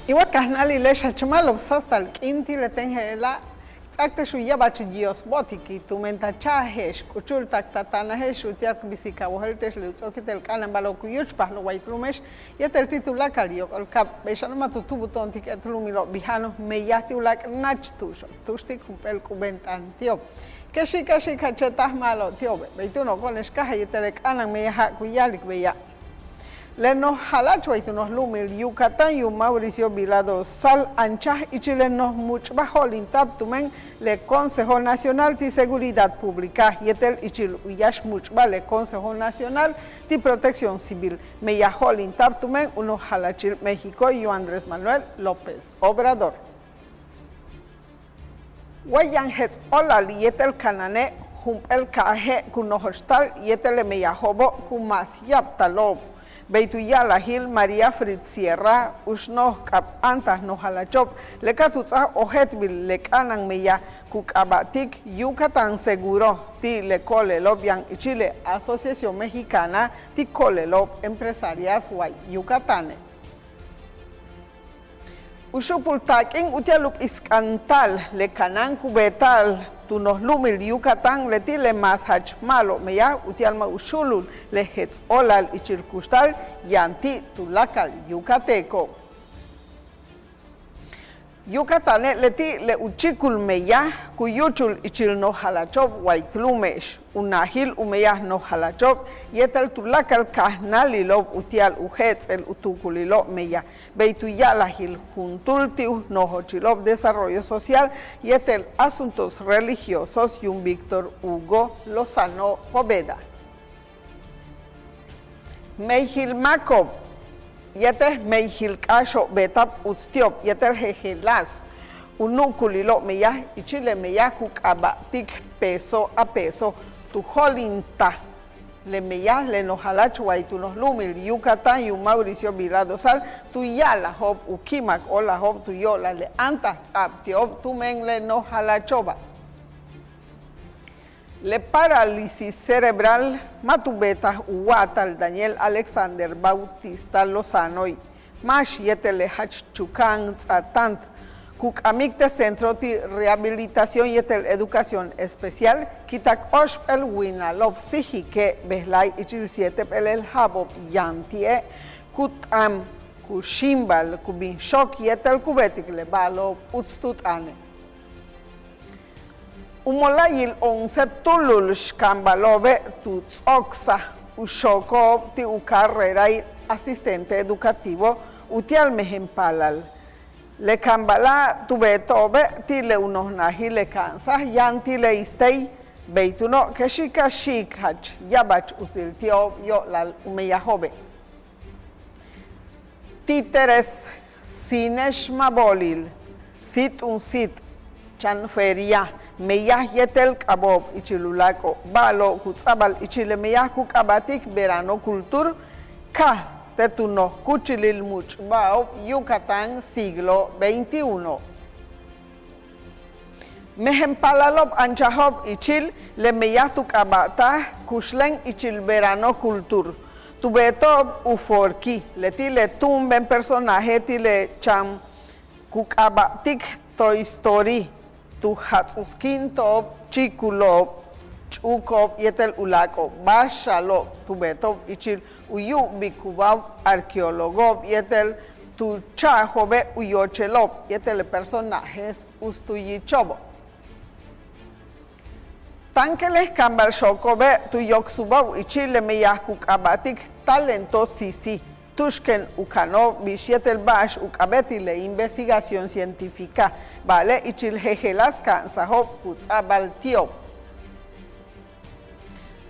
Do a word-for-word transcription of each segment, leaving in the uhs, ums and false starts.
In wa kajnáalile'ex, jach ma'alob sáastal k'iin ti' le teen je'ela', ts'áakte'ex u ya'abach Dios bo'otiki' tumen ta cha'aje'ex, k'uchul tak ta taanaje'ex uti'al k bisik a wojéelte'ex le u ts'o'ok yéetel k'a'ana'an ba'alo'ob ku yúuchpajal way t lu'ume'ex, yéetel ti' tuláakal yóok'olkab', bey xan ma' tu túubuto'ontik k éet lu'umilo'ob bija'ano'ob, meyaj ti' uláak' náach tu'uxo'ob, tu'ux ti' jump'éel k'ubéental ti'ob. Kexi' ka xi'ik jach e'etaj ma'alob ti'obe', bey túuno' ko'one'ex káaj a yéetel le k'a'ana'an meyaja' ku ya'alik beya'. Le noj jala'ach way tu noj lu'umil Yucatán yuum Mauricio Vila Dosal anchaj ichil le noj much'ba' jo'olinta'ab tumen le Consejo Nacional ti' Seguridad Pública yéetel ichil u yáax much'ba' le Consejo Nacional ti' Protección Civil, meyaj jo'olinta'ab tumen u noj jala'achil México yuum Andrés Manuel López Obrador. Wa yaan jets' óolal yéetel kanáane', jump'éel kaaje' ku nojochtal yéetel le meyajo'obo' ku mas ya'abtalo'ob. Bey tu ya'alajil María Fritz Sierra, u xnojk'ab áantaj noj jala'acho'ob, le ka tu ts'áaj ojéeltbil le k'a'ana'an meyaj ku k'aaba'tik Yucatán Seguro ti' le ko'olelo'ob yaan ichil le Asociación Mexicana ti' ko'olelo'ob Empresarias way Yucatane'. U xu'upul taak'in uti'al u p'isk'anta'al le kanáan ku beeta'al tu noj lu'umil Yucatán, leti' le mas jach ma'alob meyaj uti'al ma' u xu'ulul le jets' óolal ichil kuxtal yaan ti' tuláakal yucateco. Yucatane' leti' le u chíikul meyaj ku yúuchul ichil noj jala'acho'ob way t lu'ume'ex. U najil u meyaj noj jala'acho'ob yéetel tuláakal kajnáalilo'ob uti'al u jets'el u tuukulilo'ob meyaj, bey tu ya'alajil juntúul ti' u nojochilo'ob Desarrollo Social yéetel Asuntos Religiosos yuum Víctor Hugo Lozano Poveda. Meyjil máako'ob yéetel meyjil ka'axo'ob beeta'ab uts ti'ob yéetel jejeláas u nu'ukulilo'ob meyaj ichil le meyaj ku k'aaba'tik Peso a Peso, tu jo'olintaj le meyaj le noj jala'ach way tu noj lu'umil Yucatán yuum Mauricio Vila Dosal, tu ya'alajo'ob u ki'imak óolajo'ob tu yo'olal le áantaj ts'a'ab ti'ob tumen le noj jala'acho'oba'. Le parálisis cerebral ma' tu beetaj u wa'atal Daniel Alexander Bautista Lozanoe', máax yéetel le jach chuka'an ts'aatáant ku k'amik te' Centro ti' Rehabilitación yéetel Educación Especial, ki'itak óoxp'éel winalo'ob síijike' bejla'e' ichil siete p'éelel ja'abo'ob yaan ti'e', ku t'aan, ku xíimbal, ku bin xook yéetel ku beetik le ba'alo'ob uts tu t'aane'. U mola'ayil once túulul xkaambalo'obe' tu ts'o'oksaj u xooko'ob ti' u carrerail asistente educativo uti'al mejen paalal. Le kaambala' tu beeto'obe' ti' le u noj najil le ka'ansaj yaan ti' le ISTEI, bey túuno' kexi' ka xi'ik jach ya'abach utsil ti'ob yo'olal u meyajo'obe'. Tíiteres, cine xmaboolil, síit' un síit', chan feria, meyaj yéetel k'abo'ob ichil u láak'o'ob, ba'alo'ob ku ts'a'abal ichil le meyaj ku k'aaba'tik Verano Cultur, ka'aj te' tu noj kúuchilil much'ba'ob Yucatán siglo veintiuno. Mejen paalalo'ob anchajo'ob ichil le meyaj tu k'aaba'taj Kuxlen ichil Verano Cultur. Tu beeto'ob u forki, leti' le túumben personaje ti' le chan ku k'aaba'tik Toy Story, tu jats'uskiinto'ob chíikulo'ob, ch'uuko'ob yéetel u láak'o'ob. Báaxalo'ob tu beeto'ob ichil u yu'ubikubáajo'ob arqueólogo'ob yéetel tu cha'ajo'obe' u yoochelo'ob yéetel le personajes uts tu yicho'obo'. Táankelej kaambal xooko'obe' tu yoksubao'ob ichil le meyaj ku k'aaba'tik Talento Sisi, tu'ux ken u kano'ob bix yéetel ba'ax u k'a'abéet ti' le investigación científica, ba'ale' ichil jejeláas ka'ansajo'ob ku ts'a'abal ti'ob.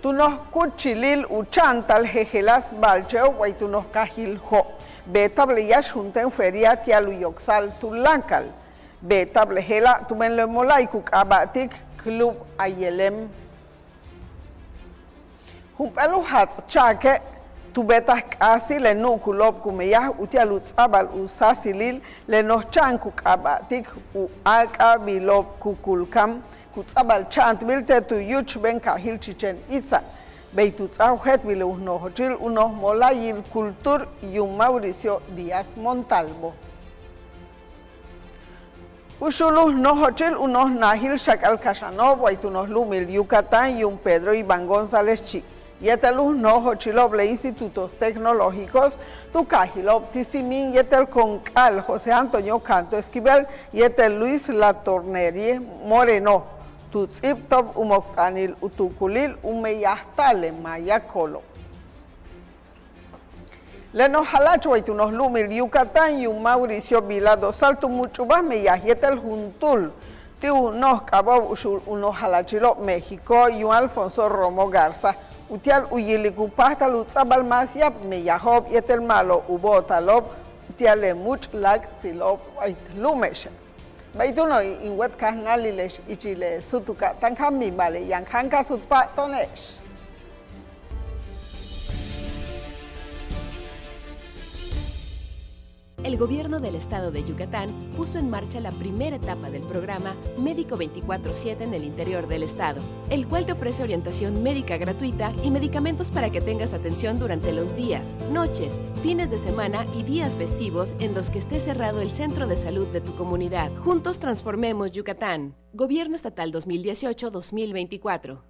Tu noj kúuchilil u cha'antal jejeláas ba'alche'ob way tu noj kaajil Jo', beeta'ab le yáax juntéen feria ti'al u yoksa'al tuláakal. Beeta'ab le je'ela' tumen le mola'ay ku k'aaba'tik Club Ayelem. Jump'éel u jaats' cha'ake' tu beetaj k'aas ti' le nu'ukulo'ob ku meyaj uti'al u ts'a'abal u sáasilil le noj cha'an ku k'aaba'tik U Áak'abilo'ob Kukulcán, ku ts'a'abal cha'antbil te' tu yúuchben kaajil Chichén Itzá. Bey tu ts'áaj ojéeltbil u nojochil u noj mola'ayil Cultur yuum Mauricio Díaz Montalvo. U xuul u nojochil u noj najil xak'al kaxano'ob way tu noj lu'umil Yucatán yuum Pedro Iván González Chi' yéetel u nojochilo'ob le Institutos Tecnológicos tu kaajilo'ob ti' Simín yéetel CONCAL José Antonio Canto Esquivel yéetel Luis Latornerie Moreno tu ts'íibto'ob u mokt'aanil u tuukulil u meyajta'al le maaya koolo'. Le noj jala'ach way tu noj lu'umil Yucatán yuum Mauricio Vila Dosal tu much'ubaj meyaj yéetel juntúul ti' u noj k'abo'ob u xuul u noj jalachilo'ob México yuum Alfonso Romo Garza utia'al u yilik u páajtal u ts'a'abal más ya'ab meyajo'ob yéetel ma'alob u bo'otalo'ob utia'al le múuch' láak'tsilo'ob way lu'ume'exe'. Bey túuno' in wéet kajnáalile'ex ichil le súutuka' táan ka' mi ba'ale' yaan jáan ka sutpa'al to'one'ex. El gobierno del estado de Yucatán puso en marcha la primera etapa del programa Médico veinticuatro siete en el interior del estado, el cual te ofrece orientación médica gratuita y medicamentos para que tengas atención durante los días, noches, fines de semana y días festivos en los que esté cerrado el centro de salud de tu comunidad. Juntos transformemos Yucatán. Gobierno Estatal dos mil dieciocho, dos mil veinticuatro.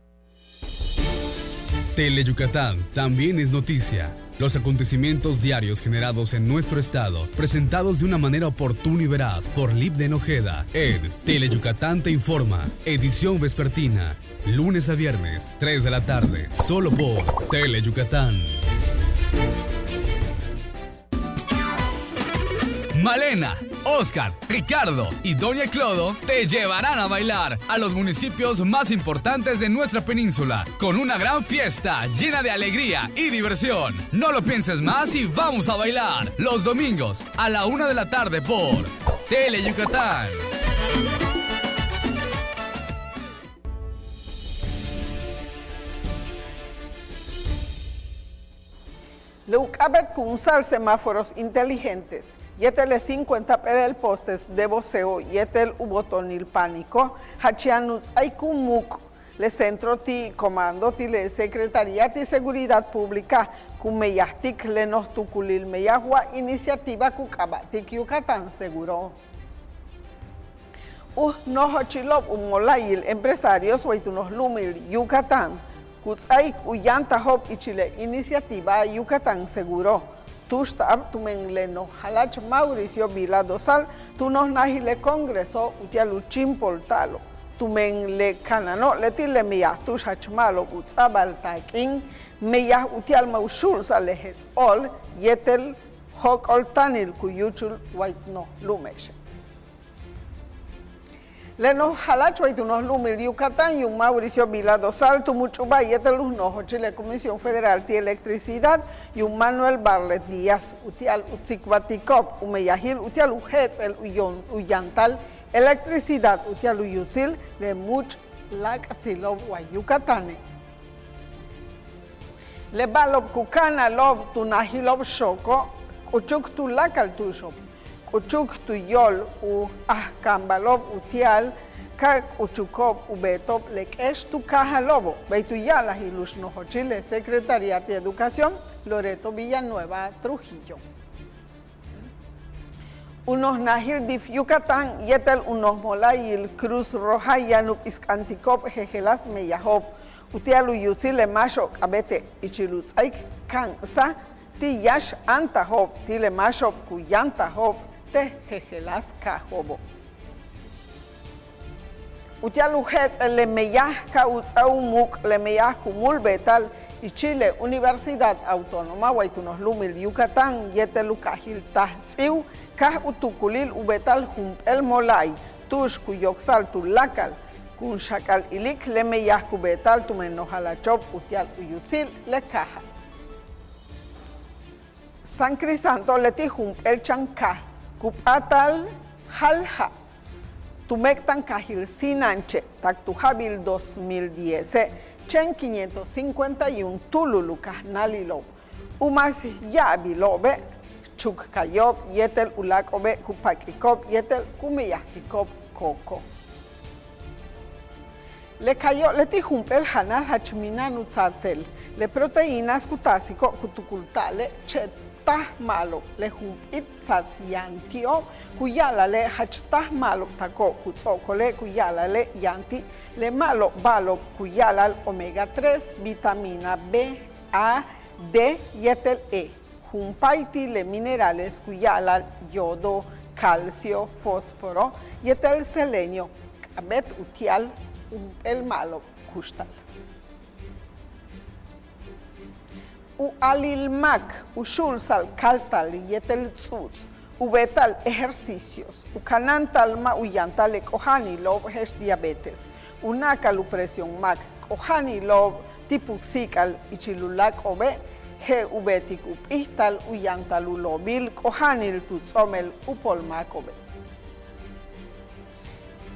Tele Yucatán también es noticia. Los acontecimientos diarios generados en nuestro estado, presentados de una manera oportuna y veraz por Lib de Nojeda en Tele Yucatán te informa, edición vespertina, lunes a viernes, tres de la tarde, solo por Tele Yucatán. Malena, Oscar, Ricardo y Doña Clodo te llevarán a bailar a los municipios más importantes de nuestra península con una gran fiesta llena de alegría y diversión. No lo pienses más y vamos a bailar los domingos a la una de la tarde por Tele Yucatán. Le u k'a'abéet kunsa'al semáforos inteligentes yéetel le cincuenta p'éelel postes de boceo yéetel u botonil pánico jach yaan u ts'áaik u muuk'. Le centro ti' comando ti' le Secretaría ti' Seguridad Pública ku meyajtik le noj tuukulil meyaj wa iniciativa ku k'aaba'tik Yucatán Seguro. U nojochilo'ob u mola'ayil empresarios way tu noj lu'umil Yucatán ku ts'áaik u yantajo'ob ichil le iniciativa Yucatán Seguro. Tu'uxta'ab tumen le noj jala'ach Mauricio Vila Dosal tu noj najil le Congreso utia'al u chíimpolta'alo', tumen le kanano' leti' le meyaj tu'ux jach ma'alob u ts'a'abal taak'in meyaj utia'al ma' u xu'ulsa'al le jets' óol yéetel jóok'olta'anil ku yúuchul way noj lu'ume'exe'. Le noj jala'ach way tu noj lu'umil Yucatán yuum Mauricio Vila Dosal tu much'ubaj yéetel u nojochil le Comisión Federal ti' Electricidad yuum Manuel Barlet Díaz utia'al u tsikbaltiko'ob u meyajil utia'al u jets'el u yoon u yantal electricidad utia'al u yutsil le múuch' láak'tsilo'ob way Yucatáne'. Le ba'alo'ob ku ka'analo'ob tu najilo'ob xooko' k'uchuk tuláakal tu'uxo'ob, k'uchuk tu yóol u ajkaanbalo'ob utia'al ka k'uchuko'ob u beeto'ob le k'éex tu kaajalo'obo', bey tu ya'alajil u nojochil le Secretaría ti' Educación Loreto Villanueva Trujillo. U noj najil DIF Yucatán yéetel u noj mola'ayil Cruz Roja yaan u p'isk'antiko'ob jejeláas meyajo'ob utia'al u yutsil le máaxo'ob k'a'abéete' ichil u ts'áaik ka'ansaj ti' yáax áantajo'ob ti' le máaxo'ob ku yantajo'ob te' jejeláas kaajo'obo'. Utia'al u jets'el le meyaj ka u ts'áa u muuk' le meyaj ku múul beeta'al ichil le Universidad Autónoma way tu noj lu'umil Yucatán yéetel u kaajil Taj Ts'íiw kaj u tuukulil u beeta'al jump'éel mola'ay tu'ux ku yoksa'al tuláakal kun xak'al ilik le meyaj ku beeta'al tumen noj jalacho'ob utia'al u yutsil le kaajal. San Crisanto leti' jump'éel chan kaaj ku p'áatal jal ja' tu méek'tankaajil Sinanche' tak tu ja'abil dos mil dieze' chéen quinientos cincuenta y un túulul u kajnáalilo'ob. U más ya'abilo'obe' chukkayo'ob yéetel u láak'o'obe' ku pak'iko'ob yéetel ku meyajtiko'ob coco. Le kayo' leti' jump'éel janal jach mina'an u tsatsel. Le proteínas ku taasiko' ku tukulta'ale' che'ej taj ma'alob. Le jump'íit tsats yaan ti'ob ku ya'ala'ale' jach taj ma'alob taako', ku ts'o'okole' ku ya'ala'ale' yaan ti' le ma'alob ba'alo'ob ku ya'ala'al omega tres, vitamina B, A, D yéetel E. Jun pay ti' le minerales ku ya'ala'al yodo, calcio, fósforo yéetel selenio, k'a'abéet uti'al jump'éel ma'alob kuxtal. U aalil máak, u xu'ulsa'al kaalta'al yéetel ts'u'uts, u beeta'al ejercicios, u kanáanta'al ma' u yantal le k'oja'anilo'ob je'ex diabetes, u na'akal u presión máak, k'oja'anilo'ob ti' puksi'ik'al ichil u láak'o'obe', je'el u beetik u p'íijtal u yantal u loobil k'oja'anil tu ts'o'omel u pool máako'obe'.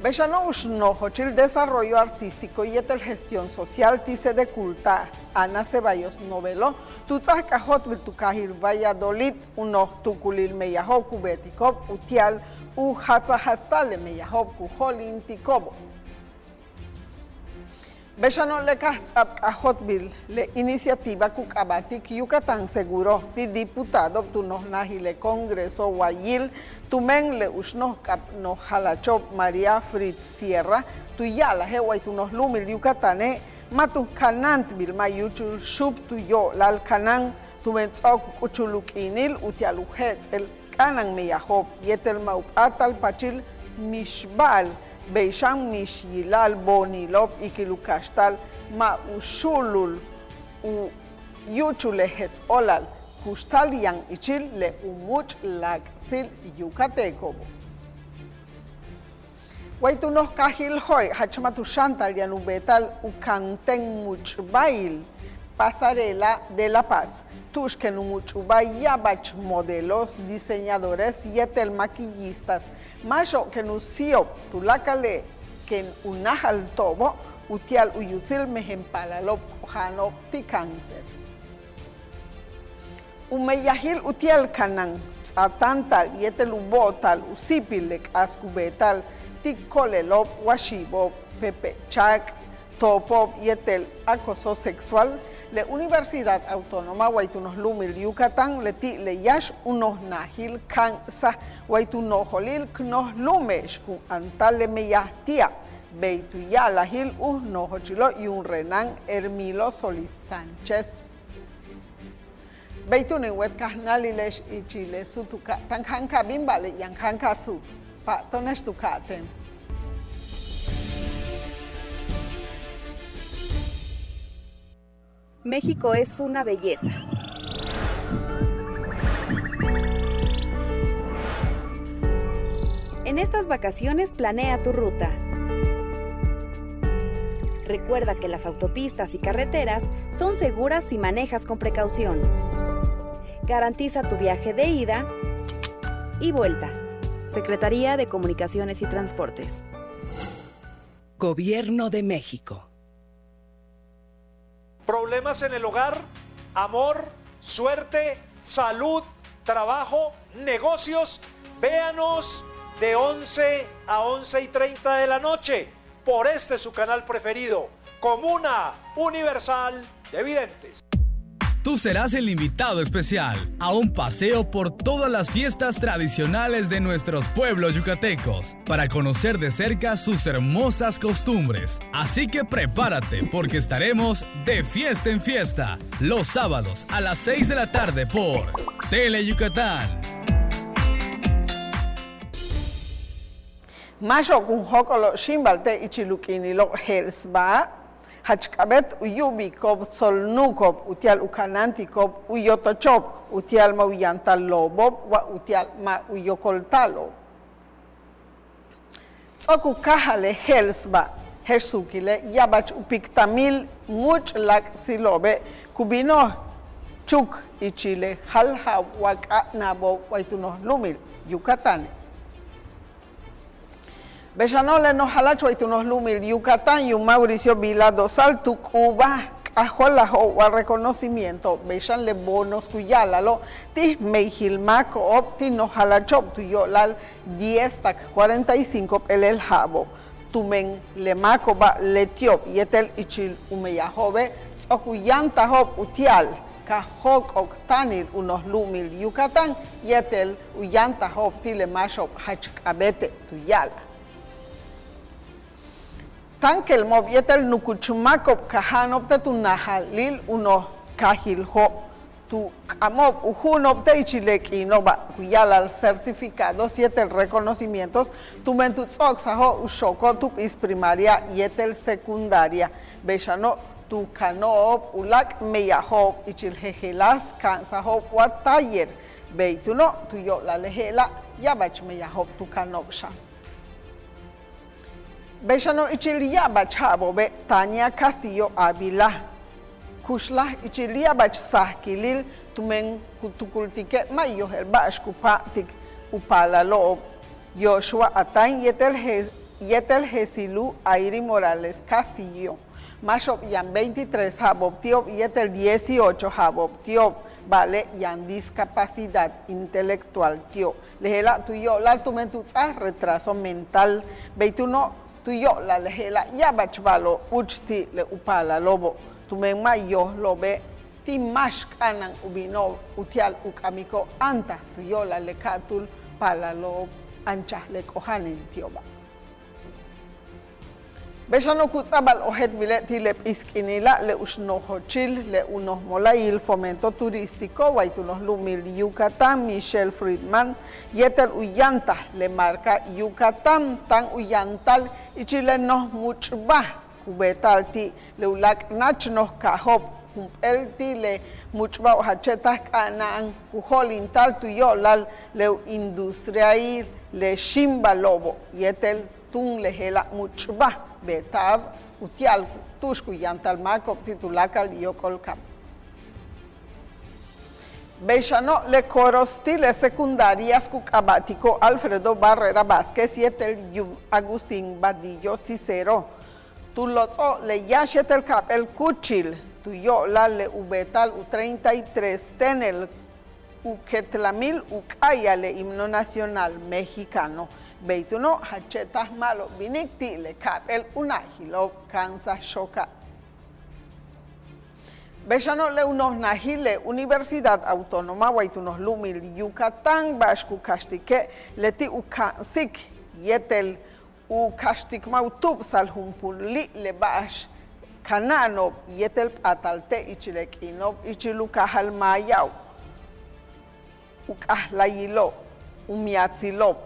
Bey xano' u xnojochil Desarrollo Artístico yéetel Gestión Social ti' SEDECULTA', Ana Ceballos Novelo, tu ts'áaj k'ajóoltbil tu kaajil Valladolid, u noj tuukulil meyajo'ob ku beetiko'ob uti'al u jatsaj jatstal le meyajo'ob ku jo'olintiko'obo'. Bey xano' le kajts'a'ab k'ajóoltbil le iniciativa ku k'aaba'tik Yucatán Seguro ti' diputado'ob tu noj najil le Congreso wayil tumen le u xnojk'ab noj jalacho'ob María Fritz Sierra tu ya'alaje' way tu noj lu'umil Yucatane' ma' tu kanáantbil ma' yúuchul xuup tu yo'olal kanáan tumen ts'o'ok u k'uchul u k'iinil uti'al u jets'el k'a'ana'an meyajo'ob yéetel ma' u p'áatal paachil mixba'al bey xan mix yila'al boonilo'ob ikil u kaxta'al ma' u xu'ulul u yúuchul le jets' óolal kuxtal yaan ichil le u múuch' láak'tsil yucateco'obo'. Way tu noj kaajil Jo'e' jach ma' tu xáantal yaan u beeta'al u kanten múuch'bail Pasarela de La Paz tu'ux ken u múuch'ubáa ya'abach modelos, diseñadores yéetel maquillistas máaxo'ob ken u síi'ob tuláakale' ken u náajalto'obo' uti'al u yutsil mejen paalalo'ob k'oja'ano'ob ti' cáncer. U meyajil uti'al kanáan ts'aatáanta'al yéetel u bo'ota'al u síipil le k'aas ku beeta'al ti' ko'olelo'ob wa xiibo'ob, pepe' chaak', toopo'ob yéetel acoso sexual, le Universidad Autónoma way tu noj lu'umil Yucatán leti' le yáax u noj najil ka'ansaj way tu nojo'olil k noj lu'ume'ex ku anta'al le meyaj ti'a', bey tu ya'alajil u nojochilo' yuum Renán Hermilo Solís Sánchez. Bey túun in wéet kajnáalile'ex ichil le suut u ka'atáan, jáan ka bin ba'ale' yaan jáan ka suut, pa'ato'one'ex tu ka'atéen. México es una belleza. En estas vacaciones planea tu ruta. Recuerda que las autopistas y carreteras son seguras si manejas con precaución. Garantiza tu viaje de ida y vuelta. Secretaría de Comunicaciones y Transportes. Gobierno de México. Problemas en el hogar, amor, suerte, salud, trabajo, negocios. Véanos de once a once y treinta de la noche por este su canal preferido, Comuna Universal de Videntes. Tú serás el invitado especial a un paseo por todas las fiestas tradicionales de nuestros pueblos yucatecos para conocer de cerca sus hermosas costumbres. Así que prepárate porque estaremos de fiesta en fiesta los sábados a las seis de la tarde por Tele Yucatán. Máaxo'ob kun jóok'olo'ob xíimbal te' ichil u k'iinilo'ob je'elsba'a', jach k'a'abéet u yu'ubiko'ob tsol nu'uko'ob uti'al u kanáantiko'ob u yotocho'ob uti'al ma' u yantal loobo'ob wa uti'al ma' u yokolta'alo'ob. Ts'o'ok u káajal le je'elsba' je'ex suukile' ya'abach u piktamil múuch' láak'tsilo'obe' ku bino'ob chúuk ichil le jáal ja'ab wa k'a'ana'abo'ob way tu noj lu'umil Yucatane'. Bey xano' le noj jala'ach way tu noj lu'umil Yucatán yuum Mauricio Vila Dosal tu k'ubaj k'ajóolajo'ob wa reconocimiento bey xan le bonos ku ya'ala'alo' ti' meyajil máako'ob ti' noj jalacho'ob tu yo'olal diez tak cuarenta y cinco p'éelel ja'abo'ob. tumen le máako'oba' leti'ob yéetel ichil u meyajo'obe' ts'o'ok u yantajo'ob uti'al ka jóok'ok táanil u noj lu'umil Yucatán yéetel u yantajo'ob ti' le máaxo'ob jach k'a'abéete' tu ya'alaj. Táankelmo'ob yéetel nukuch máako'ob kaja'ano'ob te' tu najalil u noj kaajil Jo', tu k'amo'ob u ju'uno'ob te' ichil le k'iino'oba' ku ya'alal certificados yéetel reconocimientos tumen tu ts'o'oksajo' u xooko' tu p'iis primaria yéetel secundaria. Bey xano' tu kano'ob u láak' meyajo'ob ichil jejeláas ka'ansajo'ob wa taller. Bey túuno' tu yo'olal le je'ela' ya'abach meyajo'ob tu kano'ob xan. Bey xano' ichil ya'abach ja'abo'obe' Tania Castillo Ávila kuxlaj ichil ya'abach sajakilil tumen ku tukultike' ma' yojel ba'ax ku pa'atik u paalalo'ob Yoshua Atain yéetel Je- yéetel Jesilu Ayri Morales Castillo. Máaxo'ob yaan veintitrés ja'abo'ob ti'ob yéetel dieciocho ja'abo'ob ti'ob, ba'ale' yaan discapacidad intelectual ti'ob. Le je'ela' tu yo'olal tumen tu ts'áaj retraso mental. Bey túuno' tu yo'olal le je'ela' ya'abach ba'alo'ob búuch ti' le u paalalo'obo' tumen ma' yojlo'obe' ti' máax k'a'ana'an u bino'ob uti'al u k'amiko' áantaj tu yo'olal le ka'atúul paalalo'ob anchaj le k'oja'anil ti'oba'. Bey xano' ku ts'a'abal ojéeltbile' ti' le p'iis k'iinila' le u xnojochil le u noj mola'ayil Fomento Turístico way tu noj lu'umil Yucatán Michelle Friedman yéetel u yantal le marca Yucatán táan u yantal ichil le noj múuch'baj ku beeta'al ti' le u láak' náach noj kaajo'ob. Jump'éel ti' le múuch'bajo'ob jache' taj k'a'ana'an ku jo'olintal tu yo'olal le u industriail le xíimbalo'obo' yéetel túun le je'ela' múuch'baj beeta'ab uti'al tu'ux ku yantal máako'ob ti' tuláakal yóok'ol kaab. Bey xano' le coros ti' le secundarias ku k'aaba'tiko' Alfredo Barrera Vázquez yéetel Yuum Agustín Vadillo Cicero tu lots'o'ob le yáax yéetel ka'ap'éel kúuchil tu yo'olal le u beeta'al u treinta y tres téenel u ketlamil u k'a'aya'al le himno nacional mexicano. Bey túuno' jache' taj ma'alob binik ti' le ka'ap'éel unajilo'ob ka'ansaj xooka'. Bey xano' le u noj najil le Universidad Autónoma way tu noj lu'umil Yucatán ba'ax ku kaxtike' leti' u ka'ansik yéetel u kaxtik ma' u tu'ubsa'al jumpuli' le ba'ax kana'ano'ob yéetel p'aatal te' ichil le k'iino'ob ichil u kaajal maayao', u k'ajlayilo'ob, u miatsilo'ob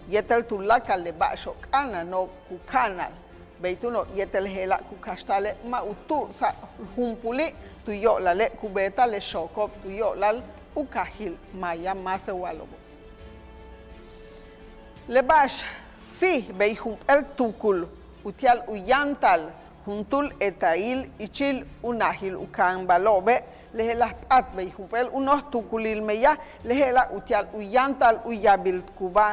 yéetel tuláakal le ba'axo'ob k'a'ana'ano'ob ku ka'anal. Bey túuno' yéetel je'ela' ku kaxta'ale' ma' u tu'ubsa'al jumpuli' tu yo'olale' ku beeta'al le xooko'ob tu yo'olal u kaajil maaya máasewalo'obo'. Le ba'ax síij bey jump'éel tuukul uti'al u yantal juntúul etail ichil u najil u kaanbalo'obe', le je'ela' p'áat bey jump'éel u noj tuukulil meyaj, le je'ela' uti'al u yantal u yaabiltkuba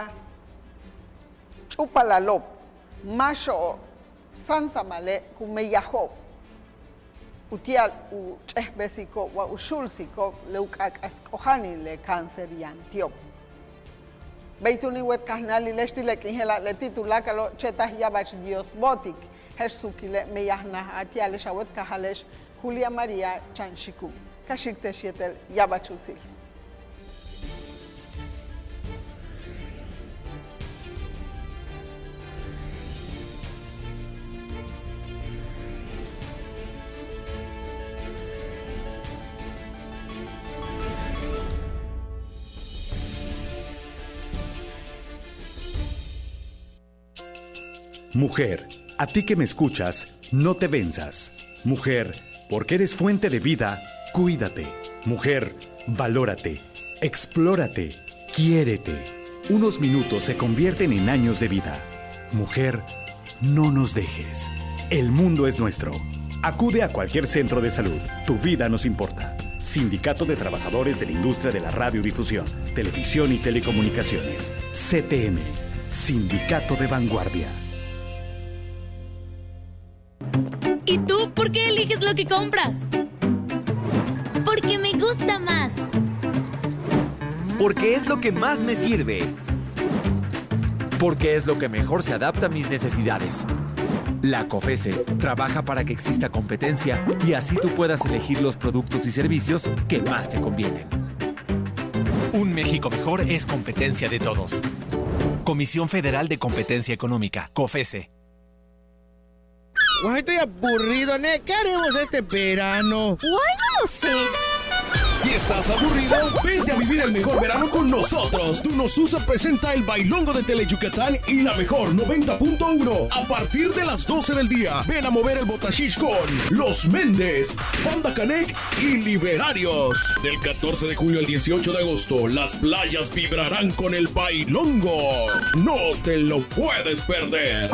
ch'úupalalo'ob, máaxo'ob sáansamale' ku meyajo'ob uti'al u ch'ejbesiko'ob wa u xu'ulsiko'ob le u k'aak'as k'oja'anil le cáncer yaan ti'ob. Bey túun in wéet kajnáalile'ex ti' le k'iin je'ela' leti' tuláakalo' che'taj ya'abach Dios bo'otik, je'ex suukile' meyajnaj a ti'ale'ex a wéet kaajale'ex Julia María Chan Xicum. Ka xi'ik te'ex yéetel ya'abach utsil. Mujer, a ti que me escuchas, no te venzas. Mujer, porque eres fuente de vida, cuídate. Mujer, valórate, explórate, quiérete. Unos minutos se convierten en años de vida. Mujer, no nos dejes. El mundo es nuestro. Acude a cualquier centro de salud. Tu vida nos importa. Sindicato de Trabajadores de la Industria de la Radiodifusión, Televisión y Telecomunicaciones. C T M, Sindicato de Vanguardia. ¿Y tú por qué eliges lo que compras? Porque me gusta más. Porque es lo que más me sirve. Porque es lo que mejor se adapta a mis necesidades. La COFESE trabaja para que exista competencia y así tú puedas elegir los productos y servicios que más te convienen. Un México mejor es competencia de todos. Comisión Federal de Competencia Económica, COFESE. Guay, estoy aburrido, ne. ¿Qué haremos este verano? Guay, no lo sé. Si estás aburrido, vente a vivir el mejor verano con nosotros. Tunosusa presenta el Bailongo de Tele Yucatán y la mejor noventa punto uno. A partir de las doce del día, ven a mover el botachish con Los Méndez, Banda Canek y Liberarios. Del catorce de junio al dieciocho de agosto, las playas vibrarán con el Bailongo. No te lo puedes perder.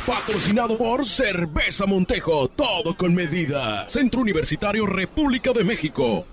Patrocinado por Cerveza Montejo, todo con medida. Centro Universitario República de México.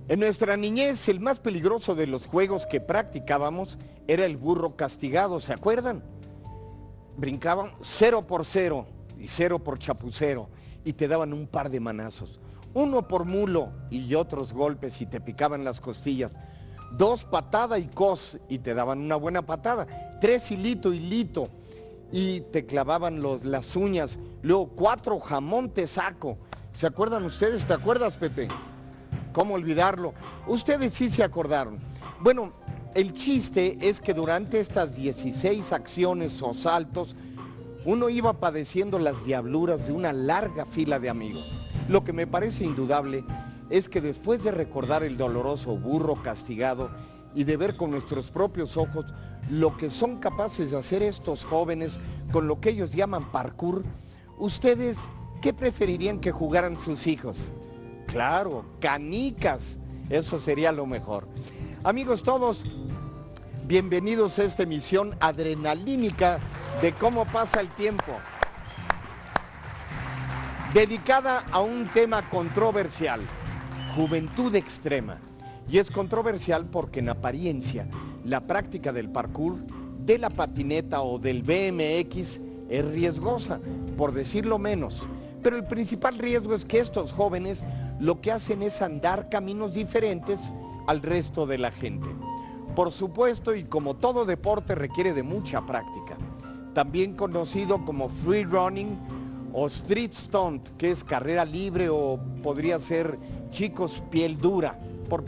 En nuestra niñez, el más peligroso de los juegos que practicábamos era el burro castigado, ¿se acuerdan? Brincaban cero por cero y cero por chapucero y te daban un par de manazos. Uno por mulo y otros golpes y te picaban las costillas. Dos patada y cos y te daban una buena patada. Tres hilito, hilito y te clavaban los, las uñas. Luego cuatro jamón te saco. ¿Se acuerdan ustedes? ¿Te acuerdas, Pepe? ¿Cómo olvidarlo? Ustedes sí se acordaron. Bueno, el chiste es que durante estas dieciséis acciones o saltos, uno iba padeciendo las diabluras de una larga fila de amigos. Lo que me parece indudable es que después de recordar el doloroso burro castigado y de ver con nuestros propios ojos lo que son capaces de hacer estos jóvenes con lo que ellos llaman parkour, ¿ustedes qué preferirían que jugaran sus hijos? Claro, canicas. Eso sería lo mejor. Amigos todos, bienvenidos a esta emisión adrenalínica de Cómo pasa el tiempo, dedicada a un tema controversial: juventud extrema. Y es controversial porque en apariencia la práctica del parkour, de la patineta o del B M X es riesgosa, por decirlo menos. Pero el principal riesgo es que estos jóvenes lo que hacen es andar caminos diferentes al resto de la gente. Por supuesto, y como todo deporte, requiere de mucha práctica, también conocido como free running o street stunt, que es carrera libre o podría ser, chicos, piel dura, por